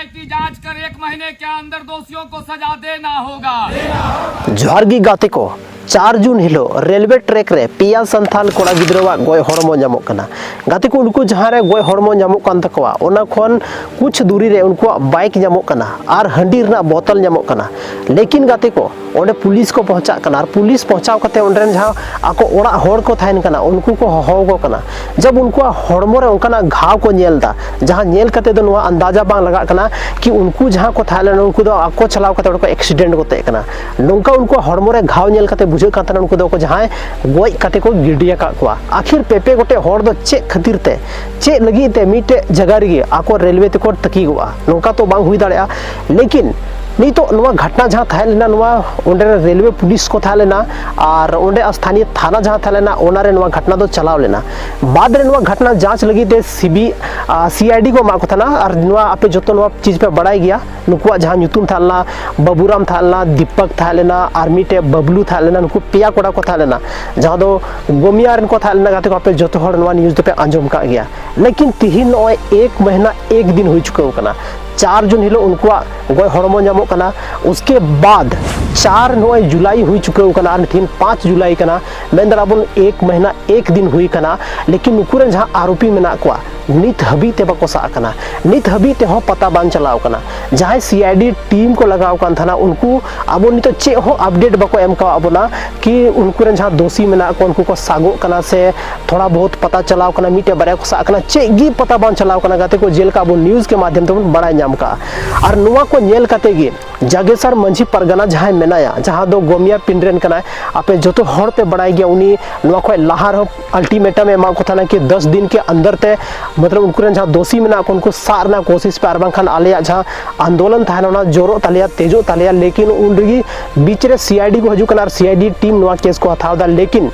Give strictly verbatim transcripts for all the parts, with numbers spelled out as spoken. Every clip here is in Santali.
की जांच कर एक महीने के अंदर दोषियों को सजा देना होगा। ᱡᱚᱦᱟᱨ ᱜᱮ ᱜᱟᱛᱮ ᱠᱚ, ᱪᱟᱨ ᱡᱩᱱ ᱦᱤᱞᱳᱜ ᱨᱮᱞᱣᱮ ᱴᱨᱮᱠ ᱨᱮ ᱯᱮᱭᱟ ᱥᱟᱱᱛᱟᱲ ᱠᱚᱲᱟ ᱜᱤᱫᱽᱨᱟᱹᱣᱟᱜ ᱜᱚᱡ ᱦᱚᱲᱢᱚ ᱧᱟᱢᱚᱜ ᱠᱟᱱᱟ᱾ ᱜᱟᱛᱮ ᱠᱚ, ᱩᱱᱠᱩ ᱡᱟᱦᱟᱸ ᱨᱮ ᱜᱚᱡ ᱦᱚᱲᱢᱚ ᱧᱟᱢᱚᱜ ᱠᱟᱱ ᱛᱟᱠᱚᱣᱟ, ᱚᱱᱟ ᱠᱷᱚᱱ ᱠᱩᱪ ᱫᱩᱨᱤ ᱨᱮ ᱩᱱᱠᱩᱣᱟᱜ ᱵᱟᱭᱤᱠ ᱧᱟᱢᱚᱜ ᱠᱟᱱᱟ ᱟᱨ ᱦᱟᱺᱰᱤ ᱨᱮᱱᱟᱜ ᱵᱳᱛᱚᱞ ᱧᱟᱢᱚᱜ ᱠᱟᱱᱟ᱾ ᱞᱮᱠᱤᱱ ᱜᱟᱛᱮ ᱠᱚ, ᱚᱸᱰᱮ ᱯᱩᱞᱤᱥ ᱠᱚ ᱯᱳᱸᱣᱪᱷᱟᱜ ᱠᱟᱱᱟ ᱟᱨ ᱯᱩᱞᱤᱥ ᱯᱳᱸᱣᱪᱷᱟᱣ ᱠᱟᱛᱮ ᱚᱸᱰᱮ ᱨᱮᱱ ᱡᱟᱦᱟᱸ ᱟᱠᱚ ᱚᱲᱟᱜ ᱦᱚᱲ ᱠᱚ ᱛᱟᱦᱮᱱ ᱠᱟᱱᱟ, ᱩᱱᱠᱩ ᱠᱚ ᱦᱚᱦᱚ ᱟᱠᱚ ᱠᱟᱱᱟ᱾ ᱡᱟᱵ ᱩᱱᱠᱩᱣᱟᱜ ᱦᱚᱲᱢᱚ ᱨᱮ ᱚᱱᱠᱟᱱᱟᱜ ᱜᱷᱟᱣ ᱠᱚ ᱧᱮᱞ ᱮᱫᱟ, ᱡᱟᱦᱟᱸ ᱧᱮᱞ ᱠᱟᱛᱮ ᱫᱚ ᱱᱚᱣᱟ ᱟᱱᱫᱟᱡᱟ ᱵᱟᱝ ᱞᱟᱜᱟᱜ ᱠᱟᱱᱟ ᱠᱤ ᱩᱱᱠᱩ ᱡᱟᱦᱟᱸ ᱠᱚ ᱛᱟᱦᱮᱸ ᱞᱮᱱᱟ, ᱩᱱᱠᱩ ᱫᱚ ᱟᱠᱚ ᱪᱟᱞᱟᱣ ᱠᱟᱛᱮ ᱚᱸᱰᱮ ᱠᱚ ᱮᱠᱥᱤᱰᱮᱱᱴ ᱜᱚᱛᱮᱜ ᱠᱟᱱᱟ᱾ ᱱᱚᱝᱠᱟ ᱩᱱᱠᱩᱣᱟᱜ ᱦᱚᱲᱢᱚ ᱨᱮ ᱜᱷᱟᱣ ᱧᱮᱞ ᱠᱟᱛᱮ ᱵᱩᱡᱷᱟᱹᱜ ᱠᱟᱱ ᱛᱟᱦᱮᱱᱟ ᱩᱱᱠᱩ ᱫᱚ ᱠᱚ ᱡᱟᱦᱟᱸᱭ ᱜᱚᱡ ᱠᱟᱛᱮ ᱠᱚ ᱜᱤᱰᱤ ᱟᱠᱟᱫ ᱠᱚᱣᱟ᱾ ᱟᱹᱠᱷᱤᱨ ᱯᱮ ᱯᱮ ᱜᱚᱴᱮᱡ ᱦᱚᱲ ᱫᱚ ᱪᱮᱫ ᱠᱷᱟᱹᱛᱤᱨ ᱛᱮ, ᱪᱮᱫ ᱞᱟᱹᱜᱤᱫ ᱛᱮ ᱢᱤᱫᱴᱮᱡ ᱡᱟᱭᱜᱟ ᱨᱮᱜᱮ ᱟᱠᱚ ᱨᱮᱞᱣᱮ ᱛᱮᱠᱚ ᱛᱟᱹᱠᱤᱡᱚᱜᱼᱟ? ᱱᱚᱝᱠᱟ ᱛᱚ ᱵᱟᱝ ᱦᱩᱭ ᱫᱟᱲᱮᱭᱟᱜᱼᱟ᱾ ᱞᱮᱠᱤᱱ ᱱᱤᱛᱚᱜ ᱱᱚᱣᱟ ᱜᱷᱚᱴᱱᱟ ᱡᱟᱦᱟᱸ ᱛᱟᱦᱮᱸ ᱞᱮᱱᱟ, ᱱᱚᱣᱟ ᱚᱸᱰᱮ ᱨᱮ ᱨᱮᱞᱣᱮ ᱯᱩᱞᱤᱥ ᱠᱚ ᱛᱟᱦᱮᱸ ᱞᱮᱱᱟ ᱟᱨ ᱚᱸᱰᱮ ᱥᱛᱷᱟᱱᱤᱭᱚ ᱛᱷᱟᱱᱟ ᱡᱟᱦᱟᱸ ᱛᱟᱦᱮᱸ ᱞᱮᱱᱟ, ᱚᱱᱟ ᱨᱮ ᱱᱚᱣᱟ ᱜᱷᱚᱴᱱᱟ ᱫᱚ ᱪᱟᱞᱟᱣ ᱞᱮᱱᱟ᱾ ᱵᱟᱫ ᱨᱮ ᱱᱚᱣᱟ ᱜᱷᱚᱴᱱᱟ ᱡᱟᱸᱪ ᱞᱟᱹᱜᱤᱫ ᱛᱮ ᱥᱤᱵᱤ ᱥᱤ ᱟᱭ ᱰᱤ ᱠᱚ ᱮᱢᱟᱜ ᱠᱚ ᱛᱟᱦᱮᱱᱟ ᱟᱨ ᱱᱚᱣᱟ ᱟᱯᱮ ᱡᱚᱛᱚ ᱱᱚᱣᱟ ᱪᱤᱡᱽ ᱯᱮ ᱵᱟᱲᱟᱭ ᱜᱮᱭᱟ᱾ ᱱᱩᱠᱩᱣᱟᱜ ᱡᱟᱦᱟᱸ ᱧᱩᱛᱩᱢ ᱛᱟᱦᱮᱸ ᱞᱮᱱᱟ, ᱵᱟᱵᱩᱨᱟᱢ ᱛᱟᱦᱮᱸ ᱞᱮᱱᱟ, ᱫᱤᱯᱚᱠ ᱛᱟᱦᱮᱸ ᱞᱮᱱᱟ ᱟᱨ ᱢᱤᱫᱴᱮᱡ ᱵᱟᱵᱞᱩ ᱛᱟᱦᱮᱸ ᱞᱮᱱᱟ, ᱱᱩᱠᱩ ᱯᱮᱭᱟ ᱠᱚᱲᱟ ᱠᱚ ᱛᱟᱦᱮᱸ ᱞᱮᱱᱟ, ᱡᱟᱦᱟᱸ ᱫᱚ ᱜᱚᱢᱤᱭᱟ ᱨᱮᱱ ᱠᱚ ᱛᱟᱦᱮᱸ ᱞᱮᱱᱟ᱾ ᱜᱟᱛᱮ ᱠᱚ, ᱟᱯᱮ ᱡᱚᱛᱚ ᱦᱚᱲ ᱱᱚᱣᱟ ᱱᱤᱭᱩᱡᱽ ᱫᱚᱯᱮ ᱟᱸᱡᱚᱢ ᱠᱟᱜ ᱜᱮᱭᱟ᱾ ᱞᱮᱠᱤᱱ ᱛᱤᱦᱤᱧ ᱱᱚᱜᱼᱚᱭ ᱮᱠ ᱢᱟᱹᱦᱱᱟᱹ ᱮᱠ ᱫᱤᱱ ᱦᱩᱭ ᱪᱩᱠᱟᱹᱣ ᱠᱟᱱᱟ, ᱪᱟᱨ ᱡᱩᱱ ᱦᱤᱞᱳᱜ ᱩᱱᱠᱩᱣᱟᱜ ᱜᱚᱡ ᱦᱚᱲᱢᱚ ᱧᱟᱢᱚᱜ ᱠᱟᱱᱟ᱾ ᱩᱥᱠᱮ ᱵᱟᱫ ᱪᱟᱨ ᱱᱚᱜᱼᱚᱭ ᱡᱩᱞᱟᱭ ᱦᱩᱭ ᱪᱩᱠᱟᱹᱣ ᱠᱟᱱᱟ ᱟᱨ ᱛᱤᱦᱤᱧ ᱯᱟᱸᱪ ᱡᱩᱞᱟᱭ ᱠᱟᱱᱟ, ᱢᱮᱱ ᱫᱟᱲᱮᱭᱟᱜᱼᱟ ᱵᱚᱱ ᱮᱠ ᱢᱟᱹᱦᱱᱟᱹ ᱮᱠ ᱫᱤᱱ ᱦᱩᱭ ᱠᱟᱱᱟ᱾ ᱞᱮᱠᱤᱱ ᱱᱩᱠᱩ ᱨᱮᱱ ᱡᱟᱦᱟᱸ ᱟᱨᱳᱯᱤ ᱢᱮᱱᱟᱜ ᱠᱚᱣᱟ, ᱱᱤᱛ ᱦᱟᱹᱵᱤᱡ ᱛᱮ ᱵᱟᱠᱚ ᱥᱟᱵ ᱟᱠᱟᱱᱟ, ᱱᱤᱛ ᱦᱟᱹᱵᱤᱡ ᱛᱮᱦᱚᱸ ᱯᱟᱛᱟ ᱵᱟᱝ ᱪᱟᱞᱟᱣ ᱠᱟᱱᱟ᱾ ᱡᱟᱦᱟᱸᱭ ᱥᱤ ᱟᱭ ᱰᱤ ᱴᱤᱢ ᱠᱚ ᱞᱟᱜᱟᱣ ᱠᱟᱱ ᱛᱟᱦᱮᱱᱟ, ᱩᱱᱠᱩ ᱟᱵᱚ ᱱᱤᱛᱚᱜ ᱪᱮᱫ ᱦᱚᱸ ᱟᱯᱰᱮᱴ ᱵᱟᱠᱚ ᱮᱢ ᱠᱟᱣᱟᱫ ᱵᱚᱱᱟ ᱠᱤ ᱩᱱᱠᱩ ᱨᱮᱱ ᱡᱟᱦᱟᱸ ᱫᱳᱥᱤ ᱢᱮᱱᱟᱜ ᱠᱚ, ᱩᱱᱠᱩ ᱠᱚ ᱥᱟᱜᱚᱜ ᱠᱟᱱᱟ ᱥᱮ ᱛᱷᱚᱲᱟ ᱵᱚᱦᱩᱛ ᱯᱟᱛᱟ ᱪᱟᱞᱟᱣ ᱠᱟᱱᱟ, ᱢᱤᱫᱴᱮᱡ ᱵᱟᱨᱭᱟ ᱠᱚ ᱥᱟᱵ ᱠᱟᱱᱟ, ᱪᱮᱫ ᱜᱮ ᱯᱟᱛᱟ ᱵᱟᱝ ᱪᱟᱞᱟᱣ ᱠᱟᱱᱟ᱾ ᱜᱟᱛᱮ ᱠᱚ, ᱡᱮᱞᱮᱠᱟ ᱟᱵᱚ ᱱᱤᱭᱩᱡᱽ ᱠᱮ ᱢᱟᱫᱷᱭᱚᱢ ᱛᱮᱵᱚᱱ ᱵᱟᱲᱟᱭ ᱧᱟᱢ ᱠᱟᱜᱼᱟ᱾ ᱟᱨ ᱱᱚᱣᱟ ᱠᱚ ᱧᱮᱞ ᱠᱟᱛᱮ ᱜᱮ ᱡᱟᱜᱮᱥᱟᱨ ᱢᱟᱹᱡᱷᱤ ᱯᱟᱨᱜᱟᱱᱟ ᱡᱟᱦᱟᱸᱭ ᱢᱮᱱᱟᱭᱟ, ᱡᱟᱦᱟᱸ ᱫᱚ ᱜᱚᱢᱤᱭᱟ ᱯᱤᱱᱰ ᱨᱮᱱ ᱠᱟᱱᱟᱭ, ᱟᱯᱮ ᱡᱚᱛᱚ ᱦᱚᱲ ᱯᱮ ᱵᱟᱲᱟᱭ ᱜᱮᱭᱟ, ᱩᱱᱤ ᱱᱚᱣᱟ ᱠᱷᱚᱱ ᱞᱟᱦᱟ ᱨᱮᱦᱚᱸ ᱟᱞᱴᱤᱢᱮᱴᱟᱢ ᱮ ᱮᱢᱟᱜ ᱠᱚ ᱛᱟᱦᱮᱱᱟ ᱠᱤ ᱫᱚᱥ ᱫᱤᱱ ᱠᱮ ᱟᱱᱫᱟᱨ ᱛᱮ, ᱢᱚᱛᱞᱚᱵ, ᱩᱱᱠᱩ ᱨᱮᱱ ᱡᱟᱦᱟᱸ ᱫᱳᱥᱤ ᱢᱮᱱᱟᱜ ᱠᱚ, ᱩᱱᱠᱩ ᱥᱟᱵ ᱨᱮᱱᱟᱜ ᱠᱳᱥᱤᱥ ᱯᱮ, ᱟᱨ ᱵᱟᱝᱠᱷᱟᱱ ᱟᱞᱮᱭᱟᱜ ᱡᱟᱦᱟᱸ ᱟᱱᱫᱳᱞᱚᱱ ᱛᱟᱦᱮᱱᱟ, ᱚᱱᱟ ᱡᱳᱨᱚᱜ ᱛᱟᱞᱮᱭᱟ, ᱛᱮᱡᱚᱜ ᱛᱟᱞᱮᱭᱟ᱾ ᱞᱮᱠᱤᱱ ᱩᱱ ᱨᱮᱜᱮ ᱵᱤᱪ ᱨᱮ ᱥᱤ ᱟᱭ ᱰᱤ ᱠᱚ ᱦᱤᱡᱩᱜ ᱠᱟᱱᱟ ᱟᱨ ᱥᱤ ᱟᱭ ᱰᱤ ᱴᱤᱢ ᱱᱚᱣᱟ ᱠᱮᱥ ᱠᱚ ᱦᱟᱛᱟᱣ ᱮᱫᱟ᱾ ᱞᱮᱠᱤᱱ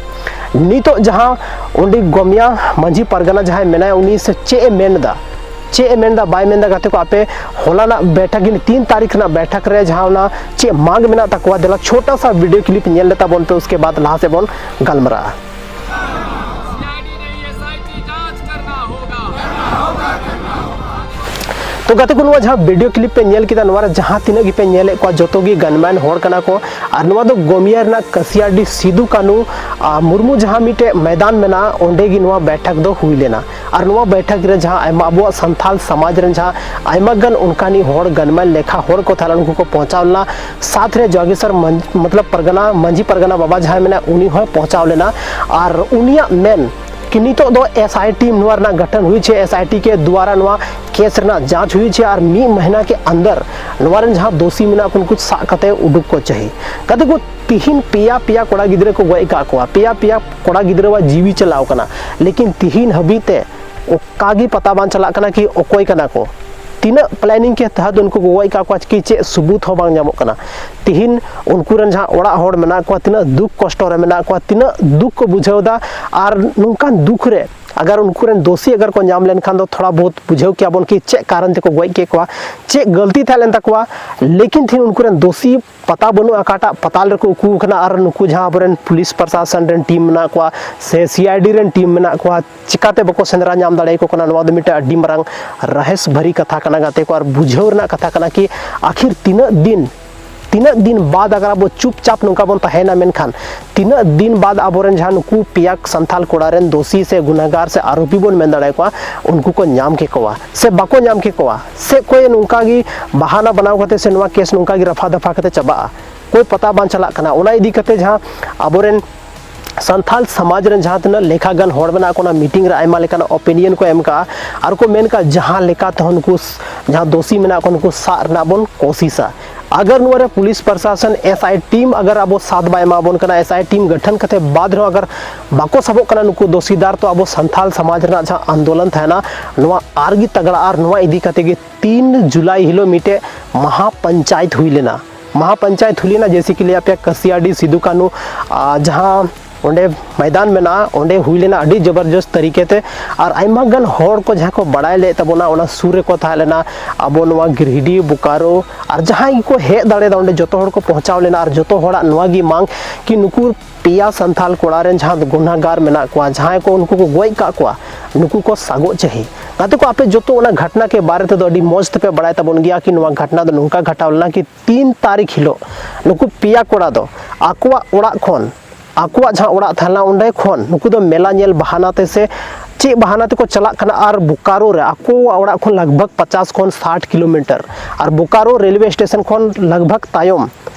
ᱱᱤᱛᱚᱜ ᱡᱟᱦᱟᱸ ᱚᱸᱰᱮ ᱜᱚᱢᱤᱭᱟ ᱢᱟᱹᱡᱷᱤ ᱯᱟᱨᱜᱟᱱᱟ ᱡᱟᱦᱟᱸᱭ ᱢᱮᱱᱟᱭᱟ, ᱩᱱᱤ ᱥᱮ ᱪᱮᱫ ᱮ ᱢᱮᱱ ᱮᱫᱟ, ᱪᱮᱫ ᱮ ᱢᱮᱱ ᱮᱫᱟ, ᱵᱟᱭ ᱢᱮᱱ ᱮᱫᱟ, ᱜᱟᱛᱮ ᱠᱚ, ᱟᱯᱮ ᱦᱚᱞᱟᱱᱟᱜ ᱵᱮᱴᱷᱟᱠ, ᱛᱤᱱ ᱛᱟᱹᱨᱤᱠᱷ ᱨᱮᱱᱟᱜ ᱵᱮᱴᱷᱟᱠ ᱨᱮ ᱡᱟᱦᱟᱸ ᱚᱱᱟ ᱪᱮᱫ ᱢᱟᱜᱽ ᱢᱮᱱᱟᱜ ᱛᱟᱠᱚᱣᱟ, ᱫᱮᱞᱟ ᱪᱷᱳᱴᱟ ᱥᱟ ᱵᱷᱤᱰᱤᱭᱳ ᱠᱞᱤᱯ ᱧᱮᱞ ᱞᱮ ᱛᱟᱵᱚᱱ ᱯᱮ, ᱩᱥᱠᱮ ᱵᱟᱫ ᱞᱟᱦᱟ ᱥᱮᱫ ᱵᱚᱱ ᱜᱟᱞᱢᱟᱨᱟᱜᱼᱟ᱾ ᱥᱤ ᱟᱭ ᱰᱤ ᱱᱮ ᱮᱥ ᱟᱭ ᱴᱤ ᱡᱟᱸᱪ ᱠᱟᱨᱱᱟ ᱦᱳᱜᱟ᱾ ᱛᱚ ᱜᱟᱛᱮ ᱠᱚ, ᱱᱚᱣᱟ ᱡᱟᱦᱟᱸ ᱵᱷᱤᱰᱤᱭᱳ ᱠᱞᱤᱯ ᱯᱮ ᱧᱮᱞ ᱠᱮᱫᱟ, ᱱᱚᱣᱟ ᱨᱮ ᱡᱟᱦᱟᱸ ᱛᱤᱱᱟᱹᱜ ᱜᱮᱯᱮ ᱧᱮᱞᱮᱫ ᱠᱚᱣᱟ, ᱡᱚᱛᱚ ᱜᱮ ᱜᱟᱱᱢᱮᱱ ᱦᱚᱲ ᱠᱟᱱᱟ ᱠᱚ᱾ ᱟᱨ ᱱᱚᱣᱟ ᱫᱚ ᱜᱚᱢᱤᱭᱟ ᱨᱮᱱᱟᱜ ᱠᱟᱥᱤᱭᱟᱰᱤ ᱥᱤᱫᱩ ᱠᱟᱹᱱᱩ ᱟᱨ ᱢᱩᱨᱢᱩ ᱡᱟᱦᱟᱸ ᱢᱤᱫᱴᱮᱡ ᱢᱚᱭᱫᱟᱱ ᱢᱮᱱᱟᱜᱼᱟ, ᱚᱸᱰᱮ ᱜᱮ ᱱᱚᱣᱟ ᱵᱮᱴᱷᱟᱠ ᱫᱚ ᱦᱩᱭ ᱞᱮᱱᱟ᱾ ᱟᱨ ᱱᱚᱣᱟ ᱵᱮᱴᱷᱟᱠ ᱨᱮ ᱡᱟᱦᱟᱸ ᱟᱭᱢᱟ ᱟᱵᱚᱣᱟᱜ ᱥᱟᱱᱛᱟᱞ ᱥᱚᱢᱟᱡᱽ ᱨᱮᱱ ᱡᱟᱦᱟᱸ ᱟᱭᱢᱟ ᱜᱟᱱ ᱚᱱᱠᱟᱱᱤᱡ ᱦᱚᱲ, ᱜᱟᱱᱢᱮᱱ ᱞᱮᱠᱷᱟ ᱦᱚᱲ ᱠᱚ ᱛᱟᱦᱮᱸ ᱞᱮᱱᱟ, ᱩᱱᱠᱩ ᱠᱚ ᱯᱚᱦᱪᱟᱣ ᱞᱮᱱᱟ᱾ ᱥᱟᱛ ᱨᱮ ᱡᱚᱜᱮ ᱥᱟᱨ ᱢᱟᱹᱡᱽ-, ᱢᱚᱛᱞᱚᱵ ᱯᱟᱨᱜᱟᱱᱟ, ᱢᱟᱹᱡᱷᱤ ᱯᱟᱨᱜᱟᱱᱟ ᱵᱟᱵᱟ ᱡᱟᱦᱟᱸᱭ ᱢᱮᱱᱟᱭᱟ, ᱩᱱᱤ ᱦᱚᱸᱭ ᱯᱚᱦᱪᱟᱣ ᱞᱮᱱᱟ᱾ ᱟᱨ ᱩᱱᱤᱭᱟᱜ ᱢᱮᱱ ᱠᱤ ᱱᱤᱛᱚᱜ ᱫᱚ SIT ᱱᱚᱣᱟ ᱨᱮᱱᱟᱜ ᱜᱚᱴᱷᱚᱱ ᱦᱩᱭ ᱪᱮ SIT ᱠᱮ ᱫᱩᱣᱟᱨᱟ ᱱᱚᱣᱟ ᱠᱮᱥ ᱨᱮᱱᱟᱜ ᱡᱟᱸᱪ ᱦᱩᱭ ᱪᱮ ᱟᱨ ᱢᱤᱫ ᱢᱟᱹᱦᱱᱟᱹ ᱠᱮ ᱟᱱᱫᱟᱨ ᱱᱚᱣᱟ ᱨᱮᱱ ᱡᱟᱦᱟᱸ ᱫᱳᱥᱤ ᱢᱮᱱᱟᱜ ᱠᱚ, ᱩᱱᱠᱩ ᱥᱟᱵ ᱠᱟᱛᱮ ᱩᱰᱩᱠ ᱠᱚ ᱪᱟᱹᱦᱤ᱾ ᱜᱟᱛᱮ ᱠᱚ, ᱛᱤᱦᱤᱧ ᱯᱮᱭᱟ ᱯᱮᱭᱟ ᱠᱚᱲᱟ ᱜᱤᱫᱽᱨᱟᱹ ᱠᱚ ᱜᱚᱡ ᱟᱠᱟᱫ ᱠᱚᱣᱟ, ᱯᱮᱭᱟ ᱯᱮᱭᱟ ᱠᱚᱲᱟ ᱜᱤᱫᱽᱨᱟᱹᱣᱟᱜ ᱡᱤᱣᱤ ᱪᱟᱞᱟᱣ ᱠᱟᱱᱟ, ᱞᱮᱠᱤᱱ ᱛᱤᱦᱤᱧ ᱦᱟᱹᱵᱤᱡ ᱛᱮ ᱚᱠᱟ ᱜᱮ ᱯᱟᱛᱟ ᱵᱟᱝ ᱪᱟᱞᱟᱜ ᱠᱟᱱᱟ ᱠᱤ ᱚᱠᱚᱭ ᱠᱟᱱᱟ ᱠᱚ, ᱛᱤᱱᱟᱹᱜ ᱯᱞᱮᱱᱤᱝ ᱠᱮ ᱛᱟᱦᱮᱸᱫ ᱩᱱᱠᱩ ᱠᱚ ᱜᱚᱡ ᱟᱠᱟᱫ ᱠᱚᱣᱟ, ᱠᱤ ᱪᱮᱫ ᱥᱩᱵᱩᱛ ᱦᱚᱸ ᱵᱟᱝ ᱧᱟᱢᱚᱜ ᱠᱟᱱᱟ᱾ ᱛᱤᱦᱤᱧ ᱩᱱᱠᱩ ᱨᱮᱱ ᱡᱟᱦᱟᱸ ᱚᱲᱟᱜ ᱦᱚᱲ ᱢᱮᱱᱟᱜ ᱠᱚᱣᱟ, ᱛᱤᱱᱟᱹᱜ ᱫᱩᱠ ᱠᱚᱥᱴᱚ ᱨᱮ ᱢᱮᱱᱟᱜ ᱠᱚᱣᱟ, ᱛᱤᱱᱟᱹᱜ ᱫᱩᱠ ᱠᱚ ᱵᱩᱡᱷᱟᱹᱣ ᱮᱫᱟ᱾ ᱟᱨ ᱱᱚᱝᱠᱟᱱ ᱫᱩᱠ ᱨᱮ ᱟᱜᱟᱨ ᱩᱱᱠᱩ ᱨᱮᱱ ᱫᱳᱥᱤ ᱟᱜᱟᱨ ᱠᱚ ᱧᱟᱢ ᱞᱮᱱᱠᱷᱟᱱ ᱫᱚ ᱛᱷᱚᱲᱟ ᱵᱚᱦᱩᱛ ᱵᱩᱡᱷᱟᱹᱣ ᱠᱮᱭᱟ ᱵᱚᱱ ᱠᱤ ᱪᱮᱫ ᱠᱟᱨᱚᱱ ᱛᱮᱠᱚ ᱜᱚᱡ ᱠᱮᱫ ᱠᱚᱣᱟ, ᱪᱮᱫ ᱜᱟᱹᱞᱛᱤ ᱛᱟᱦᱮᱸ ᱞᱮᱱ ᱛᱟᱠᱚᱣᱟ᱾ ᱞᱮᱠᱤᱱ ᱛᱤᱦᱤᱧ ᱩᱱᱠᱩ ᱨᱮᱱ ᱫᱳᱥᱤ ᱯᱟᱛᱟ ᱵᱟᱹᱱᱩᱜᱼᱟ, ᱚᱠᱟᱴᱟᱜ ᱯᱟᱛᱟᱞ ᱨᱮᱠᱚ ᱩᱠᱩ ᱟᱠᱟᱱᱟ᱾ ᱟᱨ ᱱᱩᱠᱩ ᱡᱟᱦᱟᱸ ᱟᱵᱚᱨᱮᱱ ᱯᱩᱞᱤᱥ ᱯᱨᱚᱥᱟᱥᱚᱱ ᱨᱮᱱ ᱴᱤᱢ ᱢᱮᱱᱟᱜ ᱠᱚᱣᱟ ᱥᱮ CID ᱨᱮᱱ ᱴᱤᱢ ᱢᱮᱱᱟᱜ ᱠᱚᱣᱟ, ᱪᱤᱠᱟᱛᱮ ᱵᱟᱠᱚ ᱥᱮᱸᱫᱽᱨᱟ ᱧᱟᱢ ᱫᱟᱲᱮᱭᱟᱠᱚ ᱠᱟᱱᱟ? ᱱᱚᱣᱟ ᱫᱚ ᱢᱤᱫᱴᱮᱱ ᱟᱹᱰᱤ ᱢᱟᱨᱟᱝ ᱨᱟᱦᱮᱥ ᱵᱷᱟᱹᱨᱤ ᱠᱟᱛᱷᱟ ᱠᱟᱱᱟ ᱜᱟᱛᱮ ᱠᱚ᱾ ᱟᱨ ᱵᱩᱡᱷᱟᱹᱣ ᱨᱮᱱᱟᱜ ᱠᱟᱛᱷᱟ ᱠᱟᱱᱟ ᱠᱤ ᱟᱠᱷᱤᱨ ᱛᱤᱱᱟᱹᱜ ᱫᱤᱱ, ᱛᱤᱱᱟᱹᱜ ᱫᱤᱱ ᱵᱟᱫ ᱟᱜᱟᱨ ᱟᱵᱚ ᱪᱩᱯᱪᱟᱯ ᱱᱚᱝᱠᱟ ᱵᱚᱱ ᱛᱟᱦᱮᱱᱟ, ᱢᱮᱱᱠᱷᱟᱱ ᱛᱤᱱᱟᱹᱜ ᱫᱤᱱ ᱵᱟᱫ ᱟᱵᱚᱨᱮᱱ ᱡᱟᱦᱟᱸ ᱱᱩᱠᱩ ᱯᱮᱭᱟ ᱥᱟᱱᱛᱟᱞ ᱠᱚᱲᱟ ᱨᱮᱱ ᱫᱳᱥᱤ ᱥᱮ ᱜᱩᱱᱟᱦᱜᱟᱨ ᱥᱮ ᱟᱨᱳᱯᱤ ᱵᱚᱱ ᱢᱮᱱ ᱫᱟᱲᱮᱭᱟᱠᱚᱣᱟ, ᱩᱱᱠᱩ ᱠᱚ ᱧᱟᱢ ᱠᱮᱠᱚᱣᱟ ᱥᱮ ᱵᱟᱠᱚ ᱧᱟᱢ ᱠᱮᱠᱚᱣᱟ? ᱥᱮ ᱚᱠᱚᱭ ᱱᱚᱝᱠᱟ ᱜᱮ ᱵᱟᱦᱟᱱᱟ ᱵᱮᱱᱟᱣ ᱠᱟᱛᱮ ᱥᱮ ᱱᱚᱣᱟ ᱠᱮᱥ ᱱᱚᱝᱠᱟ ᱜᱮ ᱨᱟᱯᱷᱟ ᱫᱟᱯᱷᱟ ᱠᱟᱛᱮ ᱪᱟᱵᱟᱜᱼᱟ, ᱚᱠᱚᱭ ᱯᱟᱛᱟ ᱵᱟᱝ ᱪᱟᱞᱟᱜ ᱠᱟᱱᱟ? ᱚᱱᱟ ᱤᱫᱤ ᱠᱟᱛᱮ ᱡᱟᱦᱟᱸ ᱟᱵᱚᱨᱮᱱ ᱥᱟᱱᱛᱟᱞ ᱥᱚᱢᱟᱡᱽ ᱨᱮᱱ ᱡᱟᱦᱟᱸ ᱛᱤᱱᱟᱹᱜ ᱞᱮᱠᱷᱟ ᱜᱟᱱ ᱦᱚᱲ ᱢᱮᱱᱟᱜ ᱠᱚ, ᱚᱱᱟ ᱢᱤᱴᱤᱝ ᱨᱮ ᱟᱭᱢᱟ ᱞᱮᱠᱟᱱ ᱚᱯᱤᱱᱤᱭᱚᱱ ᱠᱚ ᱮᱢ ᱠᱟᱜᱼᱟ᱾ ᱟᱨ ᱠᱚ ᱢᱮᱱ ᱠᱟᱜᱼᱟ, ᱡᱟᱦᱟᱸ ᱞᱮᱠᱟ ᱛᱮᱦᱚᱸ ᱱᱩᱠᱩ ᱥ-, ᱡᱟᱦᱟᱸ ᱫᱳᱥᱤ ᱢᱮᱱᱟᱜ ᱠᱚ, ᱱᱩᱠᱩ ᱥᱟᱵ ᱨᱮᱱᱟᱜ ᱵᱚᱱ ᱠᱳᱥᱤᱥᱟ᱾ ᱟᱜᱟᱨ ᱱᱚᱣᱟ ᱨᱮ ᱯᱩᱞᱤᱥ ᱯᱨᱚᱥᱟᱥᱚᱱ, SI ᱴᱤᱢ ᱟᱜᱟᱨ ᱟᱵᱚ ᱥᱟᱛ ᱵᱟᱭ ᱮᱢᱟ ᱵᱚᱱ ᱠᱟᱱᱟ, SI ᱴᱤᱢ ᱜᱚᱴᱷᱚᱱ ᱠᱟᱛᱮ ᱵᱟᱫ ᱨᱮᱦᱚᱸ ᱟᱜᱟᱨ ᱵᱟᱠᱚ ᱥᱟᱵᱚᱜ ᱠᱟᱱᱟ ᱱᱩᱠᱩ ᱫᱳᱥᱤᱫᱟᱨ, ᱛᱚ ᱟᱵᱚ ᱥᱟᱱᱛᱟᱞ ᱥᱚᱢᱟᱡᱽ ᱨᱮᱱᱟᱜ ᱡᱟᱦᱟᱸ ᱟᱱᱫᱳᱞᱚᱱ ᱛᱟᱦᱮᱱᱟ, ᱱᱚᱣᱟ ᱟᱨᱜᱮ ᱛᱟᱜᱲᱟ᱾ ᱟᱨ ᱱᱚᱣᱟ ᱤᱫᱤ ᱠᱟᱛᱮ ᱜᱮ ᱛᱤᱱ ᱡᱩᱞᱟᱭ ᱦᱤᱞᱳᱜ ᱢᱤᱫᱴᱮᱡ ᱢᱟᱦᱟ ᱯᱚᱧᱪᱟᱭᱮᱛ ᱦᱩᱭ ᱞᱮᱱᱟ᱾ ᱢᱟᱦᱟ ᱯᱚᱧᱪᱟᱭᱮᱛ ᱦᱩᱭ ᱞᱮᱱᱟ, ᱡᱮᱭᱥᱮ ᱠᱤ ᱞᱟᱹᱭ ᱟᱯᱮᱭᱟ ᱠᱟᱥᱤᱭᱟᱰᱤ ᱥᱤᱫᱩ ᱠᱟᱹᱱᱩ, ᱟ, ᱡᱟᱦᱟᱸ ᱚᱸᱰᱮ ᱢᱚᱭᱫᱟᱱ ᱢᱮᱱᱟᱜᱼᱟ, ᱚᱸᱰᱮ ᱦᱩᱭ ᱞᱮᱱᱟ ᱟᱹᱰᱤ ᱡᱚᱵᱚᱨᱡᱚᱥᱛ ᱛᱟᱹᱨᱤᱠᱟ ᱛᱮ᱾ ᱟᱨ ᱟᱭᱢᱟ ᱜᱟᱱ ᱦᱚᱲ ᱠᱚ ᱡᱟᱦᱟᱸ ᱠᱚ ᱵᱟᱲᱟᱭ ᱞᱮᱫ ᱛᱟᱵᱚᱱᱟ, ᱚᱱᱟ ᱥᱩᱨ ᱨᱮᱠᱚ ᱛᱟᱦᱮᱸ ᱞᱮᱱᱟ, ᱟᱵᱚ ᱱᱚᱣᱟ ᱜᱤᱨᱤᱰᱤ, ᱵᱳᱠᱟᱨᱳ, ᱟᱨ ᱡᱟᱦᱟᱸᱭ ᱜᱮᱠᱚ ᱦᱮᱡ ᱫᱟᱲᱮᱭᱟᱫᱟ, ᱚᱸᱰᱮ ᱡᱚᱛᱚ ᱦᱚᱲ ᱠᱚ ᱯᱚᱦᱪᱟᱣ ᱞᱮᱱᱟ᱾ ᱟᱨ ᱡᱚᱛᱚ ᱦᱚᱲᱟᱜ ᱱᱚᱣᱟ ᱜᱮ ᱢᱟᱝ ᱠᱤ ᱱᱩᱠᱩ ᱯᱮᱭᱟ ᱥᱟᱱᱛᱟᱞ ᱠᱚᱲᱟ ᱨᱮᱱ ᱡᱟᱦᱟᱸ ᱜᱩᱱᱟᱦᱜᱟᱨ ᱢᱮᱱᱟᱜ ᱠᱚᱣᱟ, ᱡᱟᱦᱟᱸᱭ ᱠᱚ ᱩᱱᱠᱩ ᱠᱚ ᱜᱚᱡ ᱠᱟᱜ ᱠᱚᱣᱟ, ᱱᱩᱠᱩ ᱠᱚ ᱥᱟᱜᱚᱜ ᱪᱟᱹᱦᱤ᱾ ᱜᱟᱛᱮ ᱠᱚ, ᱟᱯᱮ ᱡᱚᱛᱚ ᱚᱱᱟ ᱜᱷᱟᱴᱱᱟ ᱠᱮ ᱵᱟᱨᱮ ᱛᱮᱫᱚ ᱟᱹᱰᱤ ᱢᱚᱡᱽ ᱛᱮᱯᱮ ᱵᱟᱲᱟᱭ ᱛᱟᱵᱚᱱ ᱜᱮᱭᱟ ᱠᱤ ᱱᱚᱣᱟ ᱜᱷᱟᱴᱱᱟ ᱫᱚ ᱱᱚᱝᱠᱟ ᱜᱷᱟᱴᱟᱣ ᱞᱮᱱᱟ ᱠᱤ ᱛᱤᱱ ᱛᱟᱹᱨᱤᱠᱷ ᱦᱤᱞᱳᱜ ᱱᱩᱠᱩ ᱯᱮᱭᱟ ᱠᱚᱲᱟ ᱫᱚ ᱟᱠᱚᱣᱟᱜ ᱚᱲᱟᱜ ᱠᱷᱚᱱ, ᱟᱠᱚᱣᱟᱜ ᱡᱟᱦᱟᱸ ᱚᱲᱟᱜ ᱛᱟᱦᱮᱸ ᱞᱮᱱᱟ, ᱚᱸᱰᱮ ᱠᱷᱚᱱ ᱱᱩᱠᱩ ᱫᱚ ᱢᱮᱞᱟ ᱧᱮᱞ ᱵᱟᱦᱟᱱᱟ ᱛᱮ ᱥᱮ ᱪᱮᱫ ᱵᱟᱦᱟᱱᱟ ᱛᱮᱠᱚ ᱪᱟᱞᱟᱜ ᱠᱟᱱᱟ ᱟᱨ ᱵᱳᱠᱟᱨᱳ ᱨᱮ ᱟᱠᱚᱣᱟᱜ ᱚᱲᱟᱜ ᱠᱷᱚᱱ ᱞᱟᱜᱽ ᱵᱷᱟᱜᱽ ᱯᱚᱪᱟᱥ ᱠᱷᱚᱱ ᱥᱟᱴ ᱠᱤᱞᱳᱢᱤᱴᱟᱨ ᱟᱨ ᱵᱳᱠᱟᱨᱳ ᱨᱮᱞᱣᱮ ᱥᱴᱮᱥᱚᱱ ᱠᱷᱚᱱ ᱞᱟᱜᱽ ᱵᱷᱟᱜᱽ ᱛᱟᱭᱚᱢ,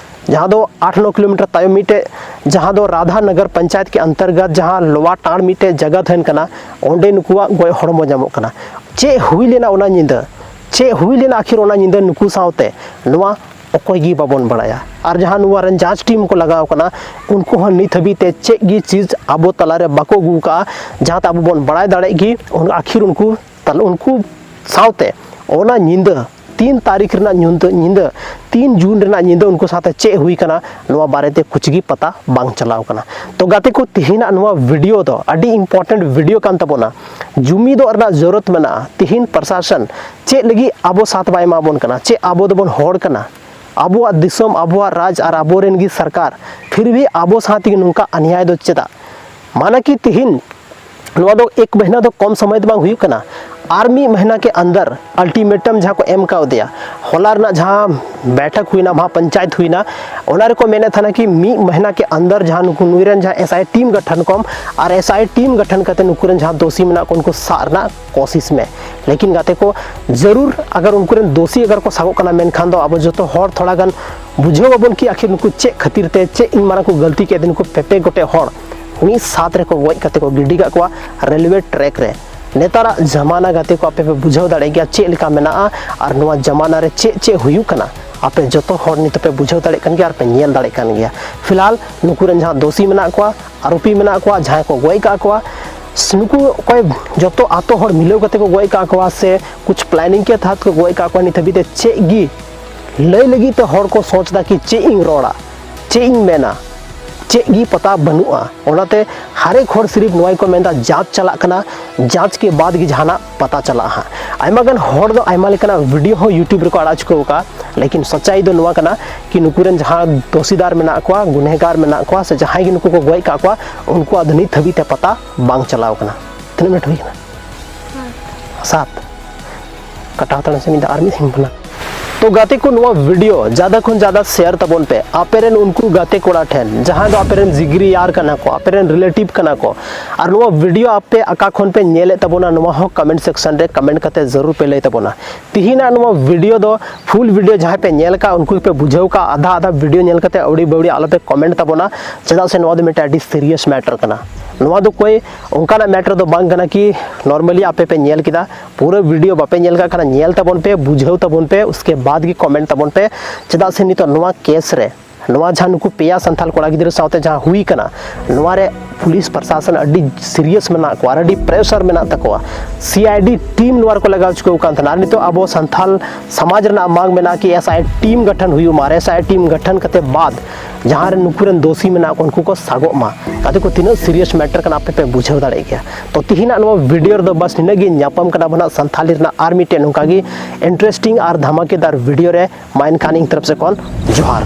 ᱡᱟᱦᱟᱸ ᱫᱚ ᱟᱴ ᱱᱚ ᱠᱤᱞᱳᱢᱤᱴᱟᱨ ᱛᱟᱭᱚᱢ ᱢᱤᱫᱴᱮᱡ, ᱡᱟᱦᱟᱸ ᱫᱚ ᱨᱟᱫᱷᱟ ᱱᱚᱜᱚᱨ ᱯᱚᱧᱪᱟᱭᱮᱛ ᱠᱮ ᱚᱱᱛᱚᱨᱜᱚᱛ ᱡᱟᱦᱟᱸ ᱞᱳᱣᱟ ᱴᱟᱲ ᱢᱤᱫᱴᱮᱡ ᱡᱟᱭᱜᱟ ᱛᱟᱦᱮᱱ ᱠᱟᱱᱟ, ᱚᱸᱰᱮ ᱱᱩᱠᱩᱣᱟᱜ ᱜᱚᱡ ᱦᱚᱲᱢᱚ ᱧᱟᱢᱚᱜ ᱠᱟᱱᱟ᱾ ᱪᱮᱫ ᱦᱩᱭ ᱞᱮᱱᱟ ᱚᱱᱟ ᱧᱤᱫᱟᱹ? ᱪᱮᱫ ᱦᱩᱭ ᱞᱮᱱᱟ ᱟᱹᱠᱷᱤᱨ ᱚᱱᱟ ᱧᱤᱫᱟᱹ ᱱᱩᱠᱩ ᱥᱟᱶᱛᱮ? ᱱᱚᱣᱟ ᱚᱠᱚᱭ ᱜᱮ ᱵᱟᱵᱚᱱ ᱵᱟᱲᱟᱭᱟ᱾ ᱟᱨ ᱡᱟᱦᱟᱸ ᱱᱚᱣᱟ ᱨᱮᱱ ᱡᱟᱡᱽ ᱴᱤᱢ ᱠᱚ ᱞᱟᱜᱟᱣ ᱠᱟᱱᱟ, ᱩᱱᱠᱩ ᱦᱚᱸ ᱱᱤᱛ ᱦᱟᱹᱵᱤᱡ ᱛᱮ ᱪᱮᱫ ᱜᱮ ᱪᱤᱡᱽ ᱟᱵᱚ ᱛᱟᱞᱟᱨᱮ ᱵᱟᱠᱚ ᱟᱹᱜᱩ ᱟᱠᱟᱫᱼᱟ, ᱡᱟᱦᱟᱸᱛᱮ ᱟᱵᱚ ᱵᱚᱱ ᱵᱟᱲᱟᱭ ᱫᱟᱲᱮᱭᱟᱜ ᱜᱮ ᱩᱱ-, ᱟᱹᱠᱷᱤᱨ ᱩᱱᱠᱩ ᱛᱟᱦᱞᱮ ᱩᱱᱠᱩ ᱥᱟᱶᱛᱮ ᱚᱱᱟ ᱧᱤᱫᱟᱹ, ᱛᱤᱱ ᱛᱟᱹᱨᱤᱠᱷ ᱨᱮᱱᱟᱜ ᱧᱤᱫᱟᱹ, ᱧᱤᱫᱟᱹ, ᱛᱤᱱ ᱡᱩᱱ ᱨᱮᱱᱟᱜ ᱧᱤᱫᱟᱹ ᱩᱱᱠᱩ ᱥᱟᱶᱛᱮ ᱪᱮᱫ ᱦᱩᱭ ᱠᱟᱱᱟ, ᱱᱚᱣᱟ ᱵᱟᱨᱮᱛᱮ ᱠᱩᱪ ᱜᱮ ᱯᱟᱛᱟ ᱵᱟᱝ ᱪᱟᱞᱟᱣ ᱠᱟᱱᱟ᱾ ᱛᱚ ᱜᱟᱛᱮ ᱠᱚ, ᱛᱮᱦᱮᱧᱟᱜ ᱱᱚᱣᱟ ᱵᱷᱤᱰᱤᱭᱳ ᱫᱚ ᱟᱹᱰᱤ ᱤᱢᱯᱚᱨᱴᱮᱱᱴ ᱵᱷᱤᱰᱤᱭᱳ ᱠᱟᱱ ᱛᱟᱵᱚᱱᱟ᱾ ᱡᱩᱢᱤᱫᱚᱜ ᱨᱮᱱᱟᱜ ᱡᱚᱨᱩᱨᱟᱛ ᱢᱮᱱᱟᱜᱼᱟ᱾ ᱛᱮᱦᱮᱧ ᱯᱨᱚᱥᱟᱥᱚᱱ ᱪᱮᱫ ᱞᱟᱹᱜᱤᱫ ᱟᱵᱚ ᱥᱟᱛᱷ ᱵᱟᱭ ᱮᱢᱟ ᱵᱚᱱ ᱠᱟᱱᱟ? ᱪᱮᱫ ᱟᱵᱚ ᱫᱚᱵᱚᱱ ᱦᱚᱲ ᱠᱟᱱᱟ? ᱟᱵᱚᱣᱟᱜ ᱫᱤᱥᱚᱢ, ᱟᱵᱚᱣᱟᱜ ᱨᱟᱡᱽ ᱟᱨ ᱟᱵᱚᱨᱮᱱ ᱜᱮ ᱥᱚᱨᱠᱟᱨ, ᱯᱷᱤᱨ ᱵᱷᱤ ᱟᱵᱚ ᱥᱟᱶ ᱛᱮᱜᱮ ᱱᱚᱝᱠᱟ ᱟᱱᱭᱟᱭ ᱫᱚ ᱪᱮᱫᱟᱜ? ᱢᱟᱱᱟ ᱠᱤ ᱛᱮᱦᱮᱧ ᱱᱚᱣᱟ ᱫᱚ ᱮᱠ ᱢᱟᱹᱦᱱᱟᱹ ᱫᱚ ᱠᱚᱢ ᱥᱚᱢᱚᱭ ᱫᱚ ᱵᱟᱝ ᱦᱩᱭᱩᱜ ᱠᱟᱱᱟ, ᱟᱨ ᱢᱤᱫ ᱢᱟᱹᱦᱱᱟᱹ ᱠᱮ ᱟᱱᱫᱟᱨ ᱟᱞᱴᱤᱢᱮᱴᱟᱢ ᱡᱟᱦᱟᱸ ᱠᱚ ᱮᱢ ᱠᱟᱣᱫᱮᱭᱟ, ᱦᱚᱞᱟ ᱨᱮᱱᱟᱜ ᱡᱟᱦᱟᱸ ᱵᱮᱴᱷᱚᱠ ᱦᱩᱭᱱᱟ, ᱢᱟᱦᱟ ᱯᱚᱧᱪᱟᱭᱮᱛ ᱦᱩᱭᱱᱟ, ᱚᱱᱟ ᱨᱮᱠᱚ ᱢᱮᱱᱮᱫ ᱛᱟᱦᱮᱱᱟ ᱠᱤ ᱢᱤᱫ ᱢᱟᱹᱦᱱᱟᱹ ᱠᱮ ᱟᱱᱫᱟᱨ ᱡᱟᱦᱟᱸ ᱱᱩᱠᱩ ᱱᱩᱭ ᱨᱮᱱ ᱡᱟᱦᱟᱸ ᱮᱥ ᱟᱭ ᱴᱤᱢ ᱜᱚᱴᱷᱚᱱ ᱠᱚᱢ ᱟᱨ ᱮᱥ ᱟᱭ ᱴᱤᱢ ᱜᱚᱴᱷᱚᱱ ᱠᱟᱛᱮ ᱱᱩᱠᱩ ᱨᱮᱱ ᱡᱟᱦᱟᱸ ᱫᱳᱥᱤ ᱢᱮᱱᱟᱜ ᱠᱚ ᱩᱱᱠᱩ ᱥᱟᱵ ᱨᱮᱱᱟᱜ ᱠᱳᱥᱤᱥ ᱢᱮ᱾ ᱞᱮᱠᱤᱱ ᱜᱟᱛᱮ ᱠᱚ, ᱡᱟᱹᱨᱩᱨ ᱟᱜᱟᱨ ᱩᱱᱠᱩ ᱨᱮᱱ ᱫᱳᱥᱤ ᱟᱜᱟᱨ ᱠᱚ ᱥᱟᱵᱚᱜ ᱠᱟᱱᱟ, ᱢᱮᱱᱠᱷᱟᱱ ᱫᱚ ᱟᱵᱚ ᱡᱚᱛᱚ ᱦᱚᱲ ᱛᱷᱚᱲᱟ ᱜᱟᱱ ᱵᱩᱡᱷᱟᱹᱣ ᱟᱵᱚᱱ ᱠᱤ ᱟᱹᱠᱷᱤᱨ ᱱᱩᱠᱩ ᱪᱮᱫ ᱠᱷᱟᱹᱛᱤᱨ ᱛᱮ, ᱪᱮᱫ ᱤᱧ ᱢᱟᱨᱟᱝ ᱠᱚ ᱜᱟᱹᱞᱛᱤ ᱠᱮᱫ ᱱᱩᱠᱩ ᱯᱮᱯᱮ ᱜᱚᱴᱮᱡ ᱦᱚᱲ ᱢᱤᱫ ᱥᱟᱛ ᱨᱮᱠᱚ ᱜᱚᱡ ᱠᱟᱛᱮ ᱠᱚ ᱜᱤᱰᱤ ᱠᱟᱜ ᱠᱚᱣᱟ ᱨᱮᱞᱣᱮ ᱴᱨᱮᱠ ᱨᱮ᱾ ᱱᱮᱛᱟᱨᱟᱜ ᱡᱟᱢᱟᱱᱟ ᱜᱟᱛᱮ ᱠᱚ ᱟᱯᱮ ᱯᱮ ᱵᱩᱡᱷᱟᱹᱣ ᱫᱟᱲᱮᱭᱟᱜ ᱜᱮᱭᱟ ᱪᱮᱫ ᱞᱮᱠᱟ ᱢᱮᱱᱟᱜᱼᱟ ᱟᱨ ᱱᱚᱣᱟ ᱡᱟᱢᱟᱱᱟ ᱨᱮ ᱪᱮᱫ ᱪᱮᱫ ᱦᱩᱭᱩᱜ ᱠᱟᱱᱟ᱾ ᱟᱯᱮ ᱡᱚᱛᱚ ᱦᱚᱲ ᱱᱤᱛᱚᱜ ᱯᱮ ᱵᱩᱡᱷᱟᱹᱣ ᱫᱟᱲᱮᱭᱟᱜ ᱠᱟᱱ ᱜᱮᱭᱟ ᱟᱨ ᱯᱮ ᱧᱮᱞ ᱫᱟᱲᱮᱭᱟᱜ ᱠᱟᱱ ᱜᱮᱭᱟ᱾ ᱯᱷᱤᱞᱦᱟᱞ ᱱᱩᱠᱩ ᱨᱮᱱ ᱡᱟᱦᱟᱸ ᱫᱳᱥᱤ ᱢᱮᱱᱟᱜ ᱠᱚᱣᱟ, ᱟᱨᱳᱯᱤ ᱢᱮᱱᱟᱜ ᱠᱚᱣᱟ, ᱡᱟᱦᱟᱸᱭ ᱠᱚ ᱜᱚᱡ ᱠᱟᱜ ᱠᱚᱣᱟ, ᱱᱩᱠᱩ ᱚᱠᱚᱭ ᱡᱚᱛᱚ ᱟᱛᱳ ᱦᱚᱲ ᱢᱤᱞᱟᱹᱣ ᱠᱟᱛᱮ ᱠᱚ ᱜᱚᱡ ᱠᱟᱜ ᱠᱚᱣᱟ ᱥᱮ ᱠᱩᱪ ᱯᱞᱟᱱᱤᱝ ᱠᱮ ᱛᱟᱦᱟᱛ ᱠᱚ ᱜᱚᱡ ᱠᱟᱜ ᱠᱚᱣᱟ, ᱱᱤᱛ ᱦᱟᱹᱵᱤᱡ ᱛᱮ ᱪᱮᱫ ᱜᱮ ᱞᱟᱹᱭ ᱞᱟᱹᱜᱤᱫ ᱛᱮ ᱦᱚᱲ ᱠᱚ ᱥᱚᱪ ᱫᱟ ᱠᱤ ᱪᱮᱫ ᱤᱧ ᱨᱚᱲᱟ, ᱪᱮᱫ ᱤᱧ ᱢᱮᱱᱟ, ᱪᱮᱫ ᱜᱮ ᱯᱟᱛᱟ ᱵᱟᱹᱱᱩᱜᱼᱟ᱾ ᱚᱱᱟᱛᱮ ᱦᱟᱨᱮᱠ ᱦᱚᱲ ᱥᱤᱨᱤᱯ ᱱᱚᱣᱟ ᱜᱮᱠᱚ ᱢᱮᱱᱫᱟ, ᱡᱟᱸᱪ ᱪᱟᱞᱟᱜ ᱠᱟᱱᱟ, ᱡᱟᱸᱪ ᱠᱮ ᱵᱟᱫ ᱜᱮ ᱡᱟᱦᱟᱱᱟᱜ ᱯᱟᱛᱟ ᱪᱟᱞᱟᱜᱼᱟ ᱦᱟᱸᱜ᱾ ᱟᱭᱢᱟ ᱜᱟᱱ ᱦᱚᱲ ᱫᱚ ᱟᱭᱢᱟ ᱞᱮᱠᱟᱱᱟᱜ ᱵᱷᱤᱰᱤᱭᱳ ᱦᱚᱸ ᱭᱩᱴᱩᱵᱽ ᱨᱮᱠᱚ ᱟᱲᱟᱜ ᱪᱩᱠᱟᱹᱣ ᱟᱠᱟᱫᱼᱟ, ᱞᱮᱠᱤᱱ ᱥᱟᱪᱟᱭ ᱫᱚ ᱱᱚᱣᱟ ᱠᱟᱱᱟ ᱠᱤ ᱱᱩᱠᱩ ᱨᱮᱱ ᱡᱟᱦᱟᱸ ᱫᱳᱥᱤᱫᱟᱨ ᱢᱮᱱᱟᱜ ᱠᱚᱣᱟ, ᱜᱩᱱᱦᱮᱜᱟᱨ ᱢᱮᱱᱟᱜ ᱠᱚᱣᱟ, ᱥᱮ ᱡᱟᱦᱟᱸᱭ ᱜᱮ ᱱᱩᱠᱩ ᱠᱚ ᱜᱚᱡ ᱠᱟᱜ ᱠᱚᱣᱟ, ᱩᱱᱠᱩᱣᱟᱜ ᱫᱚ ᱱᱤᱛ ᱦᱟᱹᱵᱤᱡ ᱛᱮ ᱯᱟᱛᱟ ᱵᱟᱝ ᱪᱟᱞᱟᱣ ᱠᱟᱱᱟ᱾ ᱛᱤᱱᱟᱹᱜ ᱢᱤᱱᱤᱴ ᱦᱩᱭ ᱠᱟᱱᱟ? ᱥᱟᱛ ᱠᱟᱴᱟᱣ ᱛᱟᱲᱟᱝ ᱥᱮ ᱢᱤᱫ ᱫᱷᱟᱣ ᱟᱨ ᱢᱤᱫ ᱫᱷᱟᱣ ᱤᱧ ᱵᱚᱱᱟ᱾ ᱛᱚ ᱜᱟᱛᱮ ᱠᱚ, ᱱᱚᱣᱟ ᱵᱷᱤᱰᱤᱭᱳ ᱡᱟᱫᱟ ᱠᱷᱚᱱ ᱡᱟᱫᱟ ᱥᱮᱭᱟᱨ ᱛᱟᱵᱚᱱ ᱯᱮ ᱟᱯᱮ ᱨᱮᱱ ᱩᱱᱠᱩ ᱜᱟᱛᱮ ᱠᱚᱲᱟ ᱴᱷᱮᱱ, ᱡᱟᱦᱟᱸᱭ ᱫᱚ ᱟᱯᱮ ᱨᱮᱱ ᱡᱤᱜᱽᱨᱤ ᱭᱟᱨ ᱠᱟᱱᱟ ᱠᱚ, ᱟᱯᱮ ᱨᱮᱱ ᱨᱤᱞᱮᱴᱤᱵᱷ ᱠᱟᱱᱟ ᱠᱚ᱾ ᱟᱨ ᱱᱚᱣᱟ ᱵᱷᱤᱰᱤᱭᱳ ᱟᱯᱮ ᱚᱠᱟ ᱠᱷᱚᱱ ᱯᱮ ᱧᱮᱞᱮᱫ ᱛᱟᱵᱚᱱᱟ, ᱱᱚᱣᱟ ᱦᱚᱸ ᱠᱚᱢᱮᱱᱴ ᱥᱮᱠᱥᱚᱱ ᱨᱮ ᱠᱚᱢᱮᱱᱴ ᱠᱟᱛᱮ ᱡᱟᱹᱨᱩᱲ ᱯᱮ ᱞᱟᱹᱭ ᱛᱟᱵᱚᱱᱟ᱾ ᱛᱤᱦᱤᱧᱟᱜ ᱱᱚᱣᱟ ᱵᱷᱤᱰᱤᱭᱳ ᱫᱚ ᱯᱷᱩᱞ ᱵᱷᱤᱰᱤᱭᱳ ᱡᱟᱦᱟᱸᱭ ᱯᱮ ᱧᱮᱞ ᱟᱠᱟᱫ, ᱩᱱᱠᱩ ᱯᱮ ᱵᱩᱡᱷᱟᱹᱣ ᱠᱟᱜ, ᱟᱫᱷᱟ ᱟᱫᱷᱟ ᱵᱷᱤᱰᱤᱭᱳ ᱧᱮᱞ ᱠᱟᱛᱮ ᱟᱹᱣᱲᱤ ᱵᱟᱹᱣᱲᱤ ᱟᱞᱚ ᱯᱮ ᱠᱚᱢᱮᱱᱴ ᱛᱟᱵᱚᱱᱟ, ᱪᱮᱫᱟᱜ ᱥᱮ ᱱᱚᱣᱟ ᱫᱚ ᱢᱤᱫᱴᱮᱱ ᱟᱹᱰᱤ ᱥᱤᱨᱤᱭᱟᱥ ᱢᱮᱴᱟᱨ ᱠᱟᱱᱟ᱾ ᱱᱚᱣᱟ ᱫᱚ ᱠᱚᱭ ᱚᱱᱠᱟᱱᱟᱜ ᱢᱮᱴᱟᱨ ᱫᱚ ᱵᱟᱝ ᱠᱟᱱᱟ ᱠᱤ ᱱᱚᱨᱢᱟᱞᱤ ᱟᱯᱮ ᱯᱮ ᱧᱮᱞ ᱠᱮᱫᱟ, ᱯᱩᱨᱟᱹ ᱵᱷᱤᱰᱤᱭᱳ ᱵᱟᱯᱮ ᱧᱮᱞ ᱠᱟᱜ ᱠᱷᱟᱱ ᱧᱮᱞ ᱛᱟᱵᱚᱱ ᱯᱮ, ᱵᱩᱡᱷᱟᱹᱣ ᱛᱟᱵᱚᱱ ᱯᱮ, ᱩᱥᱠᱮ ᱵᱟᱫ ᱜᱮ ᱠᱚᱢᱮᱱᱴ ᱛᱟᱵᱚᱱ ᱯᱮ᱾ ᱪᱮᱫᱟᱜ ᱥᱮ ᱱᱤᱛᱚᱜ ᱱᱚᱣᱟ ᱠᱮᱥ ᱨᱮ, ᱱᱚᱣᱟ ᱡᱟᱦᱟᱸ ᱱᱩᱠᱩ ᱯᱮᱭᱟ ᱥᱟᱱᱛᱟᱲ ᱠᱚᱲᱟ ᱜᱤᱫᱽᱨᱟᱹ ᱥᱟᱶᱛᱮ ᱡᱟᱦᱟᱸ ᱦᱩᱭ ᱠᱟᱱᱟ, ᱱᱚᱣᱟ ᱨᱮ ᱯᱩᱞᱤᱥ ᱯᱨᱚᱥᱟᱥᱚᱱ ᱟᱹᱰᱤ ᱥᱤᱨᱤᱭᱟᱥ ᱢᱮᱱᱟᱜ ᱠᱚᱣᱟ ᱟᱨ ᱟᱹᱰᱤ ᱯᱨᱮᱥᱟᱨ ᱢᱮᱱᱟᱜ ᱛᱟᱠᱚᱣᱟ᱾ ᱥᱤ ᱟᱭ ᱰᱤ ᱴᱤᱢ ᱱᱚᱣᱟ ᱨᱮᱠᱚ ᱞᱟᱜᱟᱣ ᱪᱩᱠᱟᱹᱣ ᱠᱟᱱ ᱛᱟᱦᱮᱱᱟ᱾ ᱟᱨ ᱱᱤᱛᱚᱜ ᱟᱵᱚ ᱥᱟᱱᱛᱟᱲ ᱥᱚᱢᱟᱡᱽ ᱨᱮᱱᱟᱜ ᱢᱟᱝ ᱢᱮᱱᱟᱜᱼᱟ ᱠᱤ ᱮᱥ ᱟᱭ ᱴᱤᱢ ᱜᱚᱴᱷᱚᱱ ᱦᱩᱭᱩᱜ ᱢᱟ, ᱟᱨ ᱮᱥ ᱟᱭ ᱴᱤᱢ ᱜᱚᱴᱷᱚᱱ ᱠᱟᱛᱮ ᱵᱟᱫ ᱡᱟᱦᱟᱸ ᱨᱮ ᱱᱩᱠᱩ ᱨᱮᱱ ᱫᱳᱥᱤ ᱢᱮᱱᱟᱜ ᱠᱚ, ᱩᱱᱠᱩ ᱠᱚ ᱥᱟᱜᱚᱜ ᱢᱟ᱾ ᱜᱟᱛᱮ ᱠᱚ, ᱛᱤᱱᱟᱹᱜ ᱥᱤᱨᱤᱭᱟᱥ ᱢᱮᱴᱟᱨ ᱠᱟᱱᱟ ᱟᱯᱮ ᱯᱮ ᱵᱩᱡᱷᱟᱹᱣ ᱫᱟᱲᱮᱭᱟᱜ ᱜᱮᱭᱟ᱾ ᱛᱚ ᱛᱤᱦᱤᱧᱟᱜ ᱱᱚᱣᱟ ᱵᱷᱤᱰᱤᱭᱳ ᱨᱮᱫᱚ ᱵᱟᱥ ᱱᱤᱱᱟᱹᱜ ᱜᱮ᱾ ᱧᱟᱯᱟᱢ ᱠᱟᱱᱟ ᱵᱚᱱ ᱦᱟᱸᱜ ᱥᱟᱱᱛᱷᱟᱞᱤ ᱨᱮᱱᱟᱜ ᱟᱨ ᱢᱤᱫᱴᱮᱱ ᱱᱚᱝᱠᱟ ᱜᱮ ᱤᱱᱴᱟᱨᱮᱥᱴᱤᱝ ᱟᱨ ᱫᱷᱟᱢᱟᱠᱮᱫᱟᱨ ᱵᱷᱤᱰᱤᱭᱳ ᱨᱮ᱾ ᱢᱟ ᱮᱱᱠᱷᱟᱱ ᱤᱧ ᱛᱚᱨᱚᱯ ᱥᱮᱫ ᱠᱷᱚᱱ ᱡᱚᱦᱟᱨ᱾